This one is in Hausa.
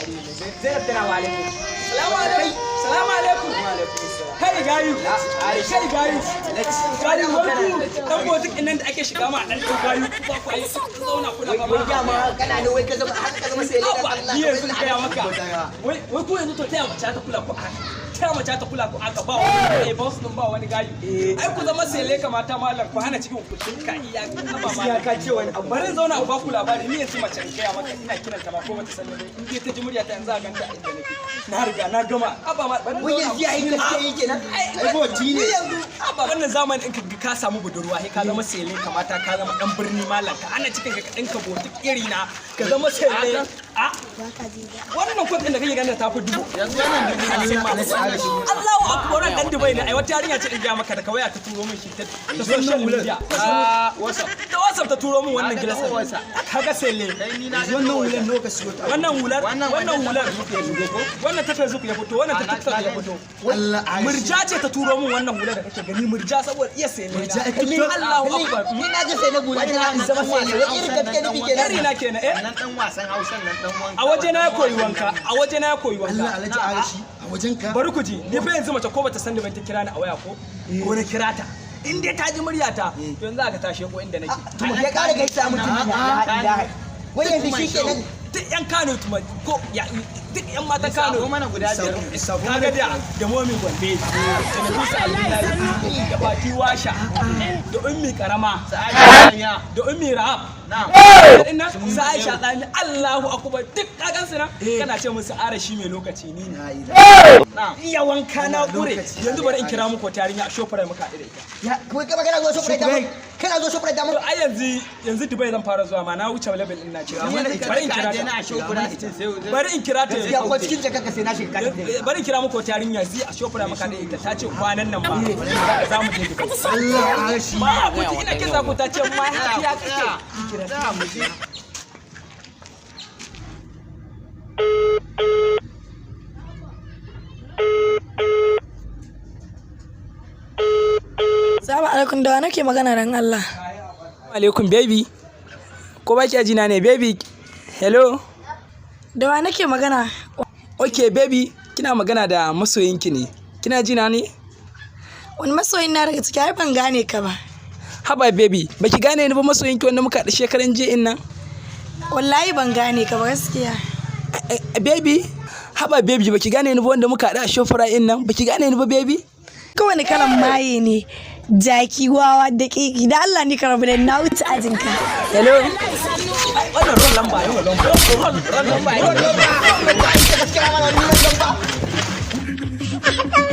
Zainab tana walin ne. Salamu alaikum. Salamu alaikum. Kai gayu. Kai gayu. Gayu wai ku dan botik nan da ake shiga ma dan ɗan gayu ku ba ku ayi zauna kuna ba. Wai dama kana ne, wai ka zama haka, ka zama sai Haba, dan Allah. Ni yanzu in gaya maka. Wai ku yanzu to taya mace ta kula ku haka? Taya mace ta kula ku haka, ba wani eh boss din, ba wani gayu. Ai ku zama sele kamata malam, ku hana cikin ku dinka iya haba malam. Ka ce wani abu. Bari in zauna a baku labari. Ni yanzu mace, in gaya maka, ina kiranta ma ko bata sani ba, in dai ta ji murya ta yanzu a ganta a inda nake. Na riga na gama. Haba ma, bari in Wai zauna. yanzu yayi gaske yake nan. Ai boti ne yanzu. Haba, wannan zamanin in ka samu budurwa sai ka zama sele kamata, ka zama dan birni malam, ka ana cikin ka ɗinka botik iri na, ka zama sele. A wannan kwadin da kake ganin ta fi 10,000 Yanzu wannan 50,000 ma. Allahu akbar, wannan dan Dubai ne. Ai wata yarinya ce, in ga maka, da waya ta turo min shi ta social media. A WhatsApp. Da WhatsApp ta turo min wannan Na ga gilas. ta WhatsApp. Kaga sele. Kai, ni na ga Wannan hulan nawa ka siyo ta? Wannan hular, Wannan wannan hular, ya shigo ko? Wannan ta Facebook ya fito, wannan ta TikTok ya fito. Allah. Murja ce ta turo min wannan hular da kake gani, murja, saboda iya sele na. Murja a Ni TikTok? Allahu akbar. Ni na ga sai na gura na in zama sai ne. Wai irin gaske nufi kenan. Iri na kenan, eh. Wannan dan wasan Hausan nan, dan wanka. A waje na ya koyi wanka, a waje na ya koyi Allah. wanka. Alhaji Arashi, a wajen ka? Bari ku ji, ni fa yanzu mace ko bata san da ban ta kira ni a waya ko na kira ta, in dai ta ji muryata to yanzu aka tashe ko inda nake. To ya kara gaisa mutum na ilaha. Wai yanzu shi kenan. Duk yan Kano tuma ko ya duk yan matan Kano. Sako mana guda biyar. Kaga da Momi Gombe da Nafisa Abdullahi da Fati Washa da Ummi Karama Sa'ad. da Ummi Rahab. Na'am. Ina sa Aisha Tsami, Allahu akbar, duk kagan su nan kana ce musu arashi mai lokaci ni ne. Na'am. Iya wanka na kure. Lokaci. Yanzu bari in kira muku wata yarinya a shofar muka haɗu da ita. Ya kai ka kana zo shoprite da mun. Kana zo shoprite da mun. To ai yanzu Dubai zan fara zuwa ma, na wuce level din na ce. Bari in kira na ta. shokura sai. Bari in kira ta Gaskiya ko yanzu. cikin jakar ka sai na shiga ka. Bari in kira muku wata yarinya zi a shofar muka da ita, ta ce kwanan nan ma za mu je Dubai. Allah Arashi. Ma ku ji, ina kisa ku, ta ce ma ya kake. Za mu je. Salamu alaikum, da wa nake magana dan Allah? Alaikum baby. Ko ba ki jina ne baby? Hello. Da wa nake magana? Okay baby, kina magana da masoyinki ne. Kina jina ne? Wani masoyin na daga ciki? Ai ban gane ka ba. Haba baby, baki gane ni ba, masoyinki wanda muka haɗu shekaran jiya in nan? Wallahi ban gane ka ba gaskiya. Baby, haba baby, baki gane ni ba, wanda muka haɗu a shofara in nan, baki gane ni ba baby? Kowane kalan maye ne. Jaki, wawa da kiki, da Allah ni ka rabu da ni, na wuce ajinka. Hello. Ai, wannan ron lamba, ron lamba, ron lamba.